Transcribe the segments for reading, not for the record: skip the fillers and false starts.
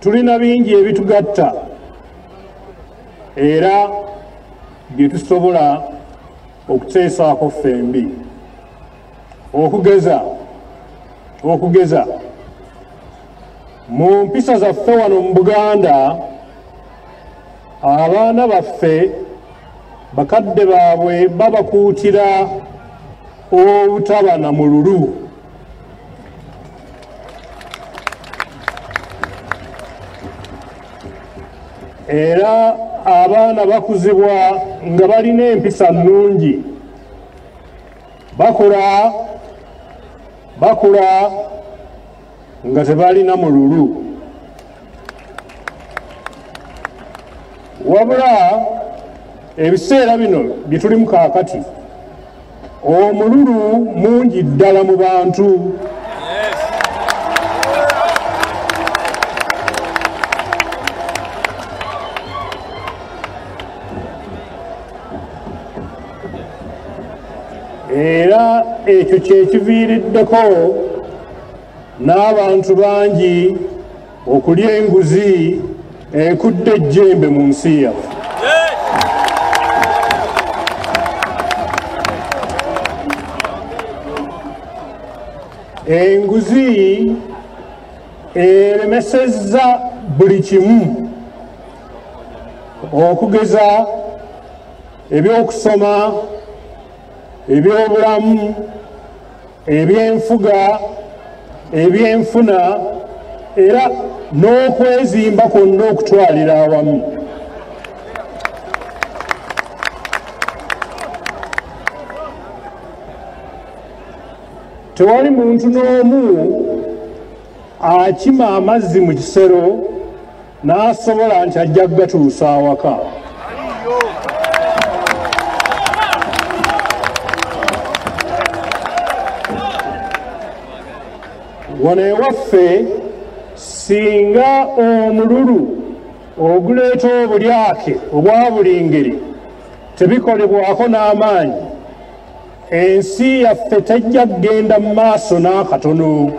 Tulina bingi ebitugatta era bye tusobola okuteesaako ffembi. Okugeza mu mpisa zaffe wano mu Buganda, abaana baffe bakadde baabwe babakuutira obutaba na mululu. Era abaana bakuzibwa nga balina empisa nnungi, bakula nga tebalina mululu. Wabula ebiseera bino bye tulimu kaakati, omululu mungi ddala mu bantu. Era ekyo kye kiviiriddeko n'abantu bangi okulya enguzi ekudde ejjembe mu nsi yaffe. Enguzi eremesezza buli kimu, okugeza ebyokusoma, ebyobulamu, ebyenfuga, ebyenfuna, era n'okwezimba kwonna okutwalira awamu. Tewali muntu n'omu akima amazzi mu kisero n'asobola nti ajja kugatuusa awaka. Wano ewaffe singa omululu oguleeta obulyake obwa buli ngeri tebikolebwako n'amaanyi, ensi yaffe tejja kugenda mu maaso n'akatono.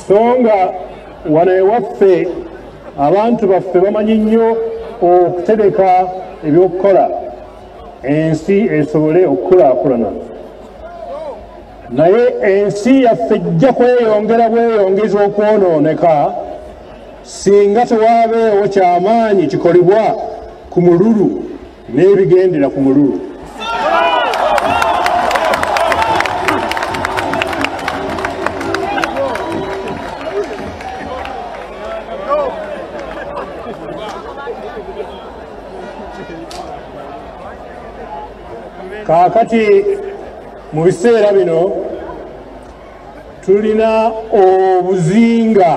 So nga wano ewaffe abantu baffe bamanyi nnyo okutereka ebyokukola ensi esobole okukulaakulana. Naye ensi yaffe ejja kweyongera bweyongeza okwonooneka singa tewaabeewo kyamaanyi kikolebwa ku mululu n'ebigendera ku mululu. Kaakati mu biseera bino tulina obuzinga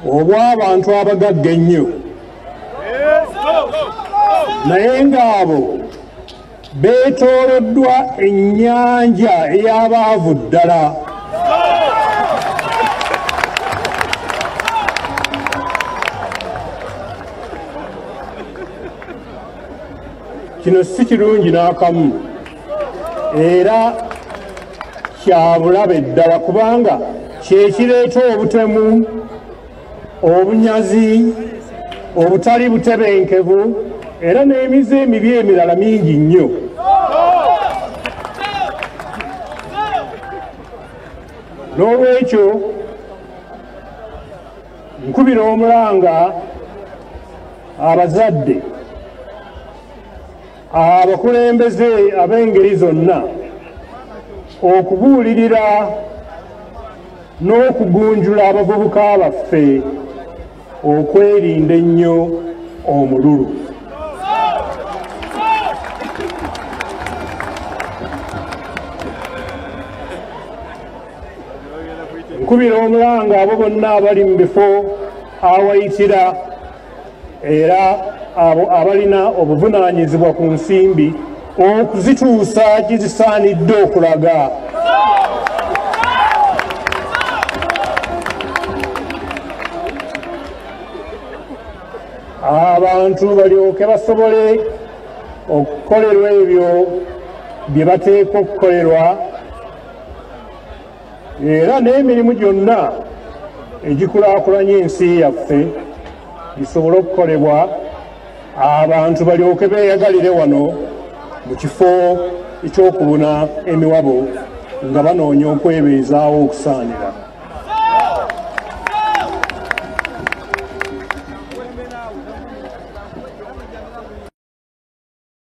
obw'abantu abagagga ennyo, naye ng'abo beetooloddwa ennyanja ey'abaavu ddala. Kino si kirungi n'akamu, era kya bulabe ddala, kubanga kye kireeta obutemu, obunyazi, obutali butebenkevu, era n'emize emibi emirala mingi nnyo. N'olwekyo nkubira omulanga abazadde, abakulembeze ab'engeri zonna okubuulirira n'okugunjula abavubuka baffe okwerinda ennyo omululu. Nkubira omulanga abo bonna abali mu bifo awayitira era abo abalina obuvunaanyizibwa ku nsimbi okuzituusa gye zisaanidde okulaga. Abantu balyoke basobole Okukolerwa ebyo bye bateekwa okukolerwa, era n'emirimu gyonna egikulaakulanya ensi yaffe gisobole okukolebwa, abantu balyoke beeyagalire wano mu kifo eky'okubuna emiwabo nga banoonya okwebeezaawo okusaanira.